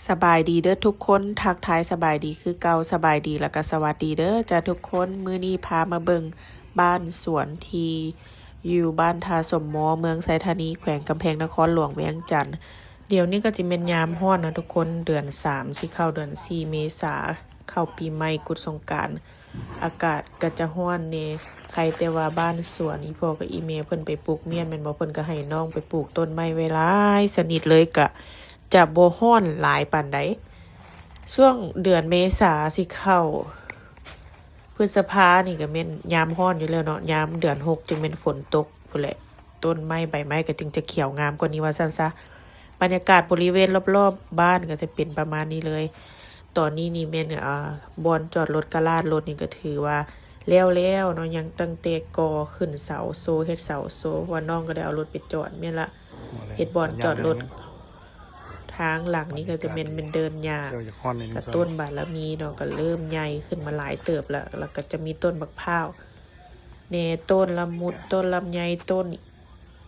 ສະບາຍດີເດີທຸກຄົນ, ທັກທາຍສະບາຍດີຄືເກົ່າ, ສະບາຍດີ ແລ້ວກະສະຫວັດດີເດີຈ້າທຸກຄົນ. ມື້ນີ້ພາມາເບິ່ງບ້ານສວນທີ່ຢູ່ບ້ານທ່າສົມມໍ ເມືອງໄຊທານີ ແຂວງກຳແພງນະຄອນຫຼວງວຽງຈັນ. ດຽວນີ້ກໍຊິແມ່ນຍາມຮ້ອນເນາະທຸກຄົນ, ເດືອນສາມ ຊິເຂົ້າເດືອນສີ່ ເມສາ, ເຂົ້າປີໃໝ່ ກຸດສົງການ. ອາກາດກໍຈະຮ້ອນແດ່, ໃຄແຕ່ວ່າບ້ານສວນ ອີ່ພໍ່ກັບອີ່ແມ່ເພິ່ນໄປປູກມ້ຽນແມ່ນບໍ່, ເພິ່ນກໍໃຫ້ນ້ອງໄປປູກຕົ້ນໄມ້ໄວ້ຫຼາຍຊະນິດເລີຍ, ກະຈະບໍ່ຮ້ອນຫຼາຍປານໃດ. ຊ່ວງເດືອນເມສາຊິເຂົ້າພຶດສະພານີ້ກໍແມ່ນຍາມຮ້ອນຢູ່ແລ້ວເນາະ, ຍາມເດືອນຫົກຈຶ່ງແມ່ນຝົນຕົກພຸ້ນແຫຼະ. ຕົ້ນໄມ້ໃບໄມ້ກໍຈຶ່ງຈະຂຽວງາມກວ່ານີ້ວ່າຊັ້ນຊະ. ບັນຍາກາດບໍລິເວນລອບໆບ້ານກໍຈະເປັນປະມານນີ້ເລີຍ. ຕອນນີ້ນີ້ແມ່ນ ອາ ບ່ອນຈອດລົດ ກະລາດລົດນີ້ກໍຖືວ່າແລ້ວໆເນາະ, ຍັງຕັ້ງແຕ່ກໍ່ຂຶ້ນເສົາໂຊ ເຮັດເສົາໂຊ, ເພາະວ່ານ້ອງກໍໄດ້ເອົາລົດໄປຈອດແມ່ນລະ, ເຮັດບ່ອນຈອດລົດ. ທາງຫຼັງນີ້ກໍຈະແມ່ນ ແມ່ນເດີ່ນຫຍ້າ ກະຕົ້ນບາລະມີເນາະ, ກໍເລີ່ມໃຫຍ່ຂຶ້ນມາຫຼາຍເຕີບແລ້ວ, ແລ້ວກໍຈະມີຕົ້ນບັກພ້າວ ແດ່ ຕົ້ນລະມຸດ ຕົ້ນລຳໄຍ ຕົ້ນ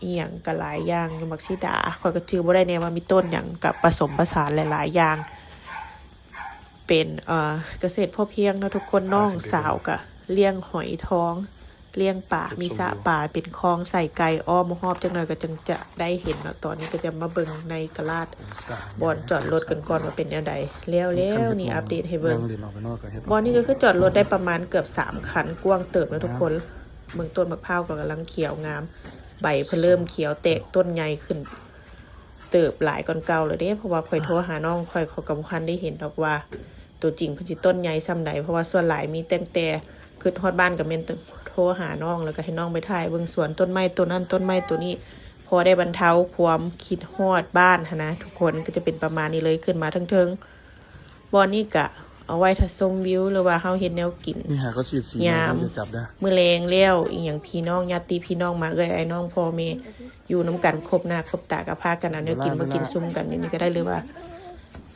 ອີ່ຫຍັງກະຫຼາຍຢ່າງຢູ່, ໝາກສີດາ ຂ້ອຍກໍຈື່ບໍ່ໄດ້ແນ່ວ່າມີຕົ້ນຫຍັງ, ກະປະສົມປະສານຫຼາຍໆຢ່າງ. ເປັນ ເອີ ກະເສດພໍພຽງເນາະທຸກຄົນ. ນ້ອງສາວກະລ້ຽງຫອຍທອງ ລ້ຽງປາ, ມີສະປາ ເປັນຄອງໃສ່ໄກ່ອ້ອມຮອບ, ຈັກໜ່ອຍກໍຈັ່ງຈະໄດ້ເຫັນເນາະ. ຕອນນີ້ກໍຈະມາເບິ່ງໃນກະລາດບ່ອນຈອດລົດກັນກ່ອນວ່າເປັນແນວໃດ. ແລ້ວໆນີ້ອັບເດດໃຫ້ເບິ່ງ. ບ່ອນນີ້ກໍຄືຈອດລົດໄດ້ປະມານເກືອບສາມຄັນ, ກວ້າງເຕີບເນາະທຸກຄົນ. ເບິ່ງຕົ້ນໝາກພ້າວກໍກຳລັງຂຽວງາມ, ໃບເພິ່ນເລີ່ມຂຽວແຕກ, ຕົ້ນໃຫຍ່ຂຶ້ນເຕີບຫຼາຍກ່ອນເກົ່າແລ້ວເດ້, ເພາະວ່າຂ້ອຍໂທຫານ້ອງຂ້ອຍ, ຂ້ອຍກໍບໍ່ທັນໄດ້ເຫັນດອກວ່າ ຕົວຈິງເພິ່ນຊິຕົ້ນໃຫຍ່ສ່ຳໃດ, ເພາະວ່າສ່ວນຫຼາຍມີຕັ້ງແຕ່ຄຶດຮອດບ້ານກໍແມ່ນໂທຫານ້ອງ ແລ້ວກໍໃຫ້ນ້ອງໄປຖ່າຍເບິ່ງສວນ, ຕົ້ນໄມ້ຕົ້ນນັ້ນ ຕົ້ນໄມ້ໂຕນີ້, ພໍໄດ້ບັນເທົາຄວາມຄິດຮອດບ້ານຫັ້ນນະທຸກຄົນ. ກໍຈະເປັນປະມານນີ້ເລີຍ, ຂຶ້ນມາເທິງໆ. ບ່ອນນີ້ກະເອົາໄວ້ຖ້າຊົມວິວ ຫຼືວ່າເຮົາເຮັດແນວກິນ ຍາມມື້ແລງແລ້ວ ອີ່ຫຍັງ ພີ່ນ້ອງ ຍາດຕິພີ່ນ້ອງມາ, ເອື້ອຍອ້າຍນ້ອງ ພໍ່ແມ່ ຢູ່ນຳກັນຄົບໜ້າຄົບຕາ ກໍພາກັນເອົາແນວກິນມາກິນຊຸມກັນຢູ່ນີ້ກໍໄດ້, ຫຼືວ່າ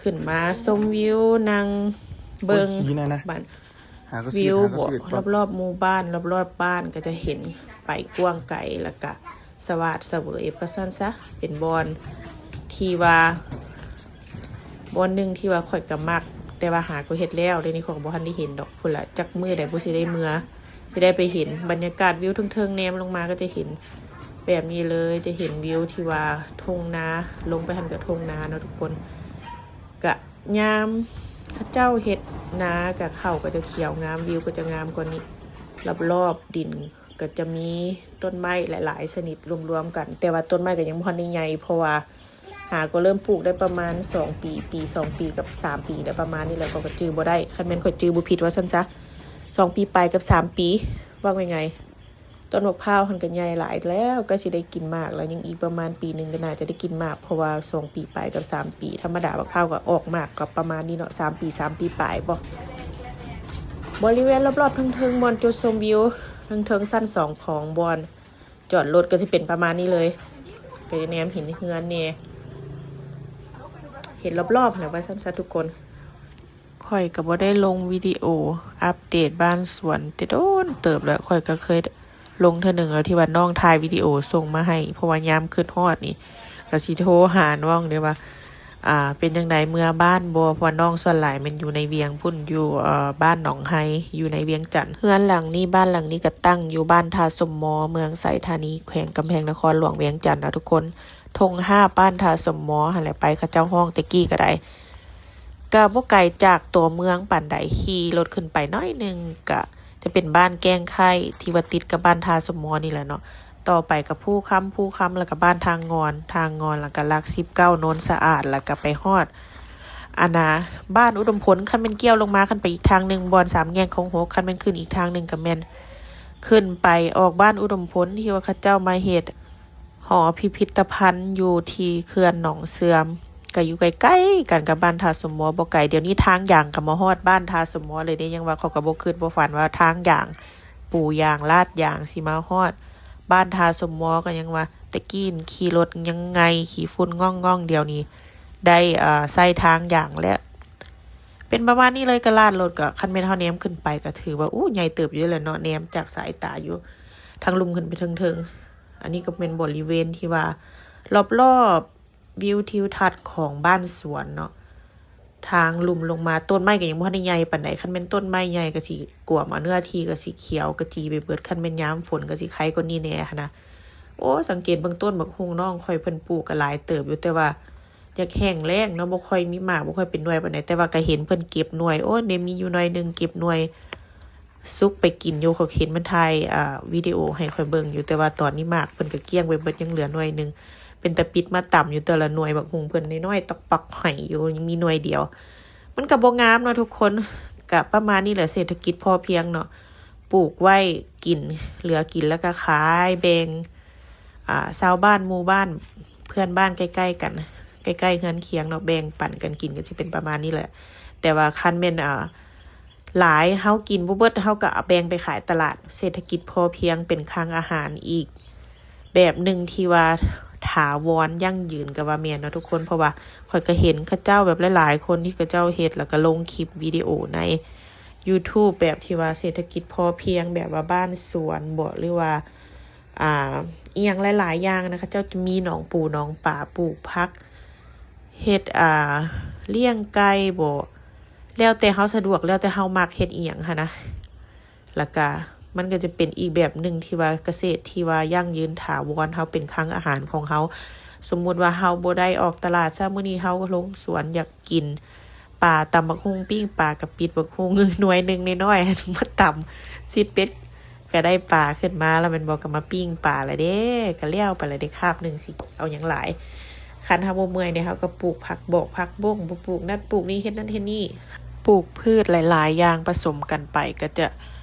ຂຶ້ນມາຊົມວິວ ນັ່ງເບິ່ງບ້ານ ວິວເບາະ ຮອບໆໝູ່ບ້ານ ຮອບໆບ້ານກໍຈະເຫັນໄປກວ້າງໄກ, ແລ້ວກະສະຫວາດສະເຫວີຍວ່າຊັ້ນຊະ. ເປັນບ່ອນທີ່ວ່າ ບ່ອນໜຶ່ງທີ່ວ່າຂ້ອຍກໍມັກ, ແຕ່ວ່າຫາກໍເຮັດແລ້ວ, ດຽວນີ້ຂ້ອຍກໍບໍ່ທັນໄດ້ເຫັນດອກ, ພຸ້ນລະ ຈັກມື້ໃດບໍ່ຊິໄດ້ເມືອ ຊິໄດ້ໄປເຫັນ. ບັນຍາກາດວິວເທິງໆ ແນມລົງມາກໍຈະເຫັນແບບນີ້ເລີຍ, ຈະເຫັນວິວທີ່ວ່າທົ່ງນາ, ລົງໄປຫັ້ນກໍທົ່ງນາເນາະທຸກຄົນ. ກະຍາມເຂົາເຈົ້າເຮັດນາ ກະເຂົ້າກໍຈະຂຽວງາມ, ວິວກໍຈະງາມກວ່ານີ້. ຮອບໆດິນກໍຈະມີຕົ້ນໄມ້ຫຼາຍໆຊະນິດລວມໆກັນ, ແຕ່ວ່າຕົ້ນໄມ້ກໍຍັງບໍ່ທັນໄດ້ໃຫຍ່ ເພາະວ່າ ຫາກໍເລີ່ມປູກໄດ້ປະມານສອງປີ, ປີ ສອງປີກັບສາມປີແຫຼະ ປະມານນີ້ແຫຼະ, ຂ້ອຍກໍຈື່ບໍ່ໄດ້. ຄັນແມ່ນຂ້ອຍຈື່ບໍ່ຜິດວ່າຊັ້ນຊະ, ສອງປີປາຍກັບສາມປີ ເວົ້າງ່າຍໆ. ຕົ້ນບັກພ້າວຫັ້ນກໍໃຫຍ່ຫຼາຍແລ້ວ, ໃກ້ຊິໄດ້ກິນໝາກແລ້ວ, ຍັງອີກປະມານປີໜຶ່ງກໍໜ້າຈະໄດ້ກິນໝາກ, ເພາະວ່າສອງປີປາຍກັບສາມປີ, ທຳມະດາບັກພ້າວກໍອອກໝາກກໍປະມານນີ້ເນາະ, ສາມປີ ສາມປີປາຍບໍ. ບໍລິເວນຮອບໆເທິງໆ ບ່ອນຈຸດຊົມວິວເທິງໆ ຊັ້ນສອງຂອງບ່ອນ ຈອດລົດກໍຈະເປັນປະມານນີ້ເລີຍ, ກໍຈະແນມເຫັນເຮືອນແດ່ ເຫັນຮອບໆຫັ້ນແຫຼະວ່າຊັ້ນຊະທຸກຄົນ. ຂ້ອຍກໍບໍ່ໄດ້ລົງວິດີໂອອັບເດດບ້ານສວນແຕ່ດົນເຕີບແລ້ວ, ຂ້ອຍກໍເຄີຍລົງເທື່ອໜຶ່ງແລ້ວ ທີ່ວ່ານ້ອງຖ່າຍວິດີໂອສົ່ງມາໃຫ້, ເພາະວ່າຍາມຄຶດຮອດນີ້ ກໍຊິໂທຫານ້ອງເດ້ວ່າ ອ່າ ເປັນຈັ່ງໃດ ເມືອບ້ານບໍ່? ເພາະວ່ານ້ອງສ່ວນຫຼາຍແມ່ນຢູ່ໃນວຽງພຸ້ນ, ຢູ່ ເອີ ບ້ານໜອງໄຮ ຢູ່ໃນວຽງຈັນ. ເຮືອນຫຼັງນີ້ ບ້ານຫຼັງນີ້ກໍຕັ້ງຢູ່ບ້ານທ່າສົມມໍ ເມືອງໄຊທານີ ແຂວງກຳແພງນະຄອນຫຼວງວຽງຈັນນະທຸກຄົນ. ທົ່ງຮາບບ້ານທ່າສົມມໍຫັ້ນແຫຼະ, ໄປເຂົາເຈົ້າຮ້ອງແຕ່ກີ້ກໍໄດ້. ກໍບໍ່ໄກຈາກຕົວເມືອງປານໃດ, ຂີ່ລົດຂຶ້ນໄປໜ້ອຍໜຶ່ງ ກໍຈະເປັນບ້ານແກ້ງໄຄ້ ທີ່ວ່າຕິດກັບບ້ານທ່າສົມມໍນີ້ແຫຼະເນາະ. ຕໍ່ໄປກໍພູຄຳ, ພູຄຳ ແລ້ວກໍບ້ານທ່າງ່ອນ, ທ່າງ່ອນ ແລ້ວກໍຫຼັກສິບເກົ້າ ໂນນສະອາດ, ແລ້ວກໍໄປຮອດ ອັນນາ ບ້ານອຸດົມພົນ. ຄັນແມ່ນກ່ຽວລົງມາ ຄັນໄປອີກທາງໜຶ່ງ ບ່ອນສາມແຍກຄົງຫົກ, ຄັນແມ່ນຂຶ້ນອີກທາງໜຶ່ງ ກໍແມ່ນຂຶ້ນໄປອອກບ້ານອຸດົມພົນ ທີ່ວ່າເຂົາເຈົ້າມາເຮັດ ຫໍພິພິທະພັນຢູ່ທີ່ເຂື່ອນໜອງເຊື່ອມ, ກໍຢູ່ໃກ້ໆກັນກັບບ້ານທ່າສົມມໍ ບໍ່ໄກ. ດຽວນີ້ທາງຢາງກໍມາຮອດບ້ານທ່າສົມມໍເລີຍເດ້. ຍັງວ່າເຂົາກໍບໍ່ຄິດບໍ່ຝັນວ່າທາງຢາງ ປູຢາງ ລາດຢາງ ຊິມາຮອດບ້ານທ່າສົມມໍ. ກໍຍັງວ່າແຕ່ກີ້ຂີ່ລົດຍັງໄງ່ຂີ້ຝຸ່ນງ່ອງໆ, ດຽວນີ້ໄດ້ ເອີ ໃຊ້ທາງຢາງແລ້ວ. ເປັນປະມານນີ້ເລີຍ, ກະລາດລົດກໍ ຄັນແມ່ນເຮົາແນມຂຶ້ນໄປກໍຖືວ່າ ອູ້ ໃຫຍ່ເຕີບຢູ່ເດ້ແຫຼະເນາະ, ແນມຈາກສາຍຕາຢູ່ທາງລຸ່ມຂຶ້ນໄປເທິງໆ. ອັນນີ້ກໍແມ່ນບໍລິເວນທີ່ວ່າລອບໆ ວິວທິວທັດຂອງບ້ານສວນເນາະ. ທາງລຸ່ມລົງມາ. ຕົ້ນໄມ້ກໍຍັງບໍ່ທັນໄດ້ໃຫຍ່ປານໃດ, ຄັນແມ່ນຕົ້ນໄມ້ໃຫຍ່ກໍຊິກວມເອົາເນື້ອທີ່ ກໍຊິຂຽວຂະຈີໄປເບິດ, ຄັນແມ່ນຍາມຝົນກໍຊິໄຄກວ່ານີ້ແດ່ຫັ້ນນະ. ໂອ້ ສັງເກດເບິ່ງຕົ້ນບັກຫຸ່ງນ້ອງຂ້ອຍ ເພິ່ນປູກກໍຫຼາຍເຕີບຢູ່ ແຕ່ວ່າ ຢາກແຫ້ງແລ້ງເນາະ, ບໍ່ຄ່ອຍມີໝາກ ບໍ່ຄ່ອຍເປັນໜ່ວຍປານໃດ, ແຕ່ວ່າກໍເຫັນເພິ່ນເກັບໜ່ວຍ. ໂອ້ ໄດ້ມີຢູ່ໜ່ວຍໜຶ່ງເກັບໜ່ວຍສຸກໄປກິນຢູ່. ຂ້ອຍເຫັນມັນຖ່າຍ ອ່າ ວິດີໂອໃຫ້ຂ້ອຍເບິ່ງຢູ່, ແຕ່ວ່າຕອນນີ້ໝາກເພິ່ນກໍກ້ຽງໄປເບິດ, ຍັງເຫຼືອໜ່ວຍໜຶ່ງ. ເປັນຕາປິດມາຕຳຢູ່, ແຕ່ລະໜ່ວຍບັກຫຸ່ງເພິ່ນນ້ອຍໆ ຕອກປັກໄຫຢູ່, ຍັງມີໜ່ວຍດຽວ. ມັນກໍບໍ່ງາມເນາະທຸກຄົນ. ກໍປະມານນີ້ແຫຼະ ເສດຖະກິດພໍພຽງເນາະ, ປູກໄວ້ກິນ ເຫຼືອກິນແລ້ວກໍຂາຍ ແບ່ງ ອ່າ ຊາວບ້ານ ໝູ່ບ້ານ ເພື່ອນບ້ານໃກ້ໆກັນ ໃກ້ໆເຮືອນຄຽງເນາະ, ແບ່ງປັນກັນກິນ ກໍຊິເປັນປະມານນີ້ແຫຼະ. ແຕ່ວ່າຄັນແມ່ນ ອ່າ ຫຼາຍ ເຮົາກິນບໍ່ເບິດ ເຮົາກໍເອົາແບ່ງໄປຂາຍຕະຫຼາດ. ເສດຖະກິດພໍພຽງເປັນຄັງອາຫານອີກແບບໜຶ່ງທີ່ວ່າຖາວອນ ຢັ້ງຢືນກໍວ່າແມ່ນເນາະທຸກຄົນ, ເພາະວ່າຂ້ອຍກໍເຫັນເຂົາເຈົ້າແບບຫຼາຍໆຄົນທີ່ເຂົາເຈົ້າເຮັດ ແລ້ວກໍລົງຄລິບວິດີໂອໃນຢູທູບ ແບບທີ່ວ່າເສດຖະກິດພໍພຽງ ແບບວ່າບ້ານສວນບໍ ຫຼືວ່າ ອ່າ ອີ່ຫຍັງຫຼາຍໆຢ່າງນະ, ເຂົາເຈົ້າຈະມີໜອງປູໜອງປາ ປູກຜັກ ເຮັດ ອ່າ ລ້ຽງໄກ່ບໍ ແລ້ວແຕ່ເຮົາສະດວກ ແລ້ວແຕ່ເຮົາມັກເຮັດອີ່ຫຍັງຫັ້ນນະ. ແລ້ວກະມັນກໍຈະເປັນອີກແບບໜຶ່ງທີ່ວ່າກະເສດທີ່ວ່າຢັ້ງຢືນຖາວອນ, ເຮົາເປັນຄັງອາຫານຂອງເຮົາ. ສົມມຸດວ່າເຮົາບໍ່ໄດ້ອອກຕະຫຼາດຊະ, ມື້ນີ້ເຮົາລົງສວນ ຢາກ ກິນປາ ຕຳບັກຫຸ່ງ ປີ້ງປາ ກໍປິດບັກຫຸ່ງໜ່ວຍໜຶ່ງນ້ອຍໆ ມາຕຳ ຊິດເບັດ ກໍໄດ້ປາຂຶ້ນມາແລ້ວແມ່ນບໍ່, ກໍມາປີ້ງປາແລ້ວເດ້, ກໍແລ້ວໄປແລ້ວເດ້ ຄາບໜຶ່ງ ຊິເອົາຫຍັງຫຼາຍ. ຄັນເຮົາບໍ່ເມື່ອຍເດ້ ເຮົາກໍປູກຜັກບອກ ຜັກບົ້ງ ປູກນັ້ນປູກນີ້ ເຮັດນັ້ນເຮັດນີ້ ປູກພືດຫຼາຍໆຢ່າງປະສົມກັນໄປ ກໍຈະ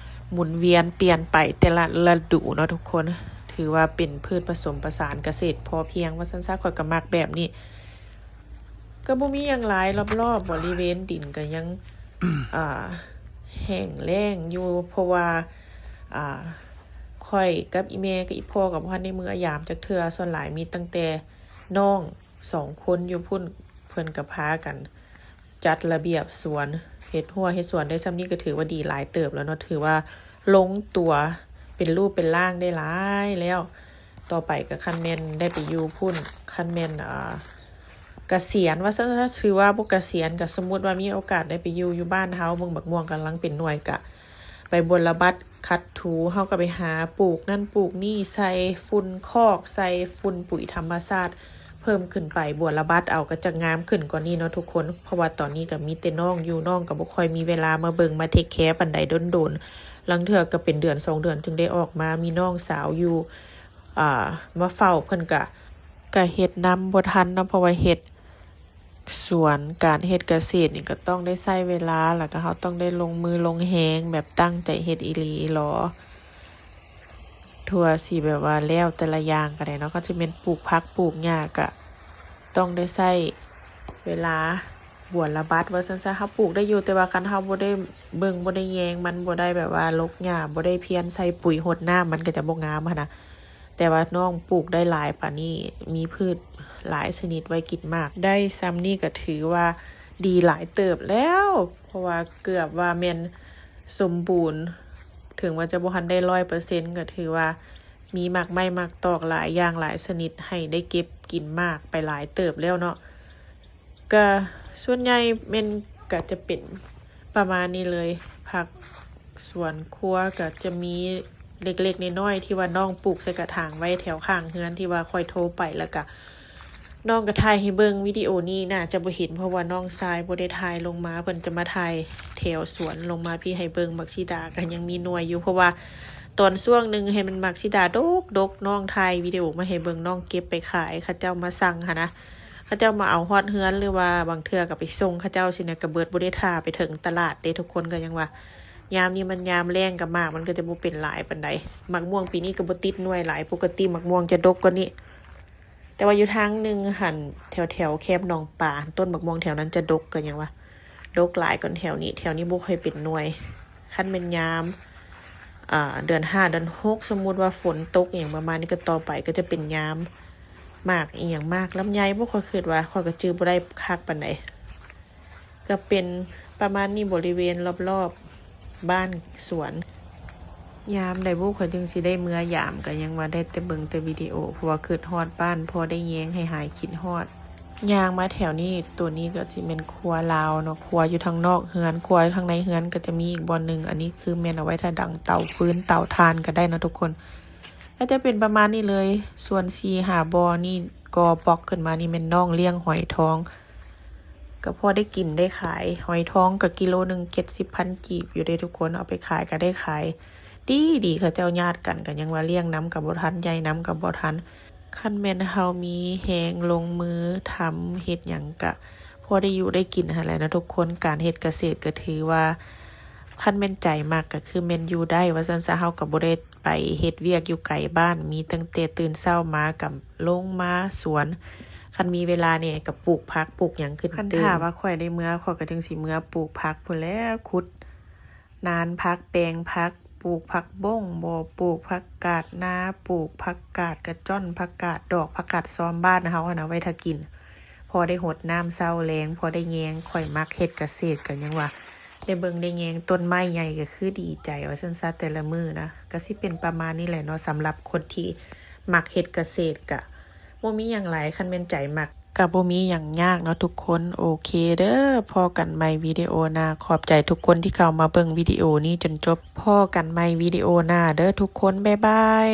ໝູນວຽນປ່ຽນໄປແຕ່ລະລະດູເນາະທຸກຄົນ. ຖືວ່າເປັນພືດປະສົມປະສານ ກະເສດພໍພຽງວ່າຊັ້ນຊະ, ຂ້ອຍກໍມັກແບບນີ້. ກໍບໍ່ມີຫຍັງຫຼາຍ, ລອບໆບໍລິເວນດິນກໍຍັງ ອ່າ ແຫ້ງແລ້ງຢູ່, ເພາະວ່າ ອ່າ ຂ້ອຍກັບອີ່ແມ່ກັບອີ່ພໍ່ກໍບໍ່ທັນໄດ້ເມືອຢາມຈັກເທື່ອ, ສ່ວນຫຼາຍມີຕັ້ງແຕ່ນ້ອງສອງຄົນຢູ່ພຸ້ນ, ເພິ່ນກໍພາກັນຈັດລະບຽບສວນ, ເຮັດຮົ້ວເຮັດສວນໄດ້ສ່ຳນີ້ກໍຖືວ່າດີຫຼາຍເຕີບແລ້ວເນາະ, ຖືວ່າລົງຕົວເປັນຮູບເປັນຮ່າງໄດ້ຫຼາຍແລ້ວ. ຕໍ່ໄປກໍຄັນແມ່ນໄດ້ໄປຢູ່ພຸ້ນ, ຄັນແມ່ນ ອ່າ ກະສຽນວ່າຊັ້ນຊະ, ຖືວ່າບໍ່ກະສຽນ, ກໍສົມມຸດວ່າມີໂອກາດໄດ້ໄປຢູ່ ຢູ່ບ້ານເຮົາ, ເບິ່ງບັກມ່ວງກຳລັງເປັນໜ່ວຍ, ກະໄປບົວລະບັດ ຂັດຖູ, ເຮົາກໍໄປຫາປູກນັ້ນປູກນີ້, ໃສ່ຝຸ່ນຄອກ ໃສ່ຝຸ່ນປຸ໋ຍທຳມະຊາດເພີ່ມຂຶ້ນໄປ, ບົວລະບັດເອົາ ກໍຈະງາມຂຶ້ນກວ່ານີ້ເນາະທຸກຄົນ. ເພາະວ່າຕອນນີ້ກໍມີແຕ່ນ້ອງຢູ່, ນ້ອງກໍບໍ່ຄ່ອຍມີເວລາມາເບິ່ງມາເທກແຄປານໃດ, ດົນໆ ລາງເທື່ອກໍເປັນເດືອນສອງເດືອນຈຶ່ງໄດ້ອອກມາ. ມີນ້ອງສາວຢູ່ ອ່າ ມາເຝົ້າ, ເພິ່ນກະ ກະເຮັດນຳບໍ່ທັນເນາະ, ເພາະວ່າເຮັດສວນ ການເຮັດກະເສດນີ້ກໍຕ້ອງໄດ້ໃຊ້ເວລາ, ແລ້ວກໍເຮົາຕ້ອງໄດ້ລົງມືລົງແຮງ ແບບຕັ້ງໃຈເຮັດອີ່ຫຼີຫຼໍ ເພື່ອຊິແບບວ່າແລ້ວແຕ່ລະຢ່າງກໍໄດ້ເນາະ. ຄັນຊິແມ່ນປູກຜັກປູກຫຍ້າ ກະຕ້ອງໄດ້ໃຊ້ເວລາ ບົວລະບັດວ່າຊັ້ນຊະ, ເຮົາປູກໄດ້ຢູ່, ແຕ່ວ່າຄັນເຮົາບໍ່ໄດ້ເບິ່ງ ບໍ່ໄດ້ແຍງມັນ, ບໍ່ໄດ້ແບບວ່າລົກຫຍ້າ, ບໍ່ໄດ້ພຽນໃສ່ປຸ໋ຍ ຫົດນ້ຳ, ມັນກໍຈະບໍ່ງາມຫັ້ນນະ. ແຕ່ວ່ານ້ອງປູກໄດ້ຫຼາຍປານນີ້, ມີພືດຫຼາຍຊະນິດໄວ້ກິນໝາກ, ໄດ້ສ່ຳນີ້ກໍຖືວ່າດີຫຼາຍເຕີບແລ້ວ, ເພາະວ່າເກືອບວ່າແມ່ນສົມບູນ, ເຖິງວ່າຈະບໍ່ທັນໄດ້ຮ້ອຍເປີເຊັນ ກໍຖືວ່າມີໝາກໄມ້ໝາກຕອກຫຼາຍຢ່າງຫຼາຍຊະນິດ ໃຫ້ໄດ້ເກັບກິນໝາກໄປຫຼາຍເຕີບແລ້ວເນາະ. ກະສ່ວນໃຫຍ່ແມ່ນກະຈະເປັນປະມານນີ້ເລີຍ, ຜັກສວນຄົວກະຈະມີເລັກໆນ້ອຍໆ ທີ່ວ່ານ້ອງປູກໃສ່ກະຖາງໄວ້ແຖວຂ້າງເຮືອນ ທີ່ວ່າຂ້ອຍໂທໄປ ແລ້ວກະນ້ອງກະຖ່າຍໃຫ້ເບິ່ງ. ວິດີໂອນີ້ໜ້າຈະບໍ່ເຫັນ ເພາະວ່ານ້ອງຊາຍບໍ່ໄດ້ຖ່າຍລົງມາ, ເພິ່ນຈະມາຖ່າຍແຖວສວນລົງມາພີ້ໃຫ້ເບິ່ງ. ໝາກສີດາກະຍັງມີໜ່ວຍຢູ່, ເພາະວ່າຕອນຊ່ວງໜຶ່ງໃຫ້ມັນໝາກສີດາດົກໆ ນ້ອງຖ່າຍວິດີໂອມາໃຫ້ເບິ່ງ, ນ້ອງເກັບໄປຂາຍ, ເຂົາເຈົ້າມາສັ່ງຫັ້ນນະ. ເຂົາເຈົ້າມາເອົາຮອດເຮືອນ ຫຼືວ່າບາງເທື່ອກໍໄປສົ່ງເຂົາເຈົ້າຊີ້ນະ ກໍເບິດ, ບໍ່ໄດ້ຖ້າໄປເຖິງຕະຫຼາດເດ້. ທຸກຄົນກໍຍັງວ່າ ຍາມນີ້ມັນຍາມແລ້ງ ກໍໝາກມັນກໍຈະບໍ່ເປັນຫຼາຍປານໃດ. ໝາກມ່ວງປີນີ້ກໍບໍ່ຕິດໜ່ວຍຫຼາຍ, ປົກກະຕິໝາກມ່ວງຈະດົກກວ່ານີ້, ແຕ່ວ່າຢູ່ທາງໜຶ່ງຫັ້ນ ແຖວໆແຄມໜອງປາ ຕົ້ນໝາກມ່ວງແຖວນັ້ນຈະດົກ ກໍຍັງວ່າ ດົກຫຼາຍກວ່າແຖວນີ້. ແຖວນີ້ບໍ່ຄ່ອຍເປັນໜ່ວຍ. ຄັນແມ່ນຍາມ ອ່າ ເດືອນຫ້າ ເດືອນຫົກ ສົມມຸດວ່າຝົນຕົກຫຍັງປະມານນີ້ ກໍຕໍ່ໄປກໍຈະເປັນຍາມໝາກອີ່ຫຍັງ ໝາກລຳໄຍບໍ ຂ້ອຍຄິດວ່າ, ຂ້ອຍກໍຈື່ບໍ່ໄດ້ຄັກປານໃດ. ກໍເປັນປະມານນີ້ ບໍລິເວນລອບໆບ້ານສວນ. ຍາມໃດບຸ ຂ້ອຍຈຶ່ງຊິໄດ້ເມືອຢາມ, ກໍຍັງວ່າໄດ້ແຕ່ເບິ່ງແຕ່ວິດີໂອ ເພາະວ່າຄິດຮອດບ້ານ, ພໍໄດ້ແຍງໃຫ້ຫາຍຄິດຮອດ. ຍ່າງມາແຖວນີ້ ໂຕນີ້ກໍຊິແມ່ນຄົວລາວເນາະ ຄົວຢູ່ທາງນອກເຮືອນ ຄົວຢູ່ທາງໃນເຮືອນກໍຈະມີອີກບ່ອນໜຶ່ງ. ອັນນີ້ຄືແມ່ນເອົາໄວ້ຖ້າດັງເຕົາຟືນເຕົາຖ່ານກໍໄດ້ເນາະທຸກຄົນ. ກໍຈະເປັນປະມານນີ້ເລີຍ. ສ່ວນສີ່ຫ້າບໍ່ນີ້ກໍປອກຂຶ້ນມານີ້ແມ່ນນ້ອງລ້ຽງຫອຍທອງ ກໍພໍໄດ້ກິນໄດ້ຂາຍ. ຫອຍທອງກໍກິໂລໜຶ່ງເຈັດສິບພັນກີບຢູ່ເດ້ທຸກຄົນ ເອົາໄປຂາຍກໍໄດ້ຂາຍ. ດີໆ ເຂົາເຈົ້າຍາດກັນ ກໍຍັງວ່າລ້ຽງນຳກໍບໍ່ທັນ ໃຫຍ່ນຳກໍບໍ່ທັນ. ຄັນແມ່ນເຮົາມີແຮງລົງມືທຳເຮັດຫຍັງກະພໍໄດ້ຢູ່ໄດ້ກິນຫັ້ນແຫຼະເນາະທຸກຄົນ. ການເຮັດກະເສດກໍຖືວ່າ ຄັນແມ່ນໃຈມັກກໍຄືແມ່ນຢູ່ໄດ້ວ່າຊັ້ນຊະ. ເຮົາກໍບໍ່ໄດ້ໄປເຮັດວຽກຢູ່ໄກບ້ານ ມີຕັ້ງແຕ່ຕື່ນເຊົ້າມາກໍລົງມາສວນ. ຄັນມີເວລາແດ່ກໍປູກຜັກປູກຫຍັງຂຶ້ນຕື່ມ. ຄັນຖ້າວ່າຂ້ອຍໄດ້ເມືອ ຂ້ອຍກໍຈັ່ງຊິເມືອປູກຜັກພຸ້ນແຫຼະ ຂຸດ ນານຜັກ ແປງຜັກ ປູກຜັກບົ້ງບໍ ປູກຜັກກາດນາ ປູກຜັກກາດກະຈ້ອນ ຜັກກາດດອກ ຜັກກາດຊອມ ບ້ານເຮົາຫັ້ນນະ ໄວ້ຖ້າກິນ. ພໍໄດ້ຫົດນ້ຳເຊົ້າແລງ ພໍໄດ້ແຍງ. ຂ້ອຍມັກເຮັດກະເສດ ກໍຍັງວ່າໄດ້ເບິ່ງໄດ້ແຍງຕົ້ນໄມ້ໃຫຍ່ ກໍຄືດີໃຈວ່າຊັ້ນຊະ ແຕ່ລະມື້ນະ. ກໍຊິເປັນປະມານນີ້ແຫຼະເນາະ ສຳລັບຄົນທີ່ມັກເຮັດກະເສດ ກະບໍ່ມີຫຍັງຫຼາຍ ຄັນແມ່ນໃຈມັກ ກະບໍ່ມີຫຍັງຍາກເນາະທຸກຄົນ. ໂອເຄເດີ ພໍ້ກັນໃໝ່ວິດີໂອໜ້າ. ຂອບໃຈທຸກຄົນທີ່ເຂົ້າມາເບິ່ງວິດີໂອນີ້ຈົນຈົບ. ພໍ້ກັນໃໝ່ວິດີໂອໜ້າເດີທຸກຄົນ ບາຍບາຍ.